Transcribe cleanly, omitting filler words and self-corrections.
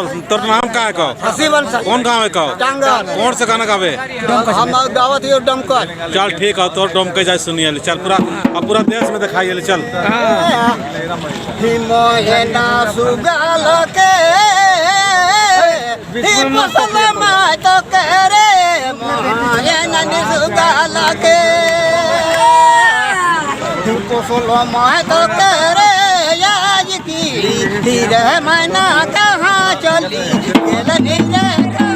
बोल, तोर नाम का है कहो? हसी बंसल। कौन गाँव है कहो? टांगर। कौन से गाना गावे? हम गावत हियो डमकल। चल ठीक है, तोर डोम के जाए सुनिए। चल, पूरा अब पूरा देश में दिखाई। चल। मोहेना सुगाल के फसल माय तो करे, मोहेना सुगाल के फसल माय तो करे। आज की धीरे मना कहाँ चली गेल रे?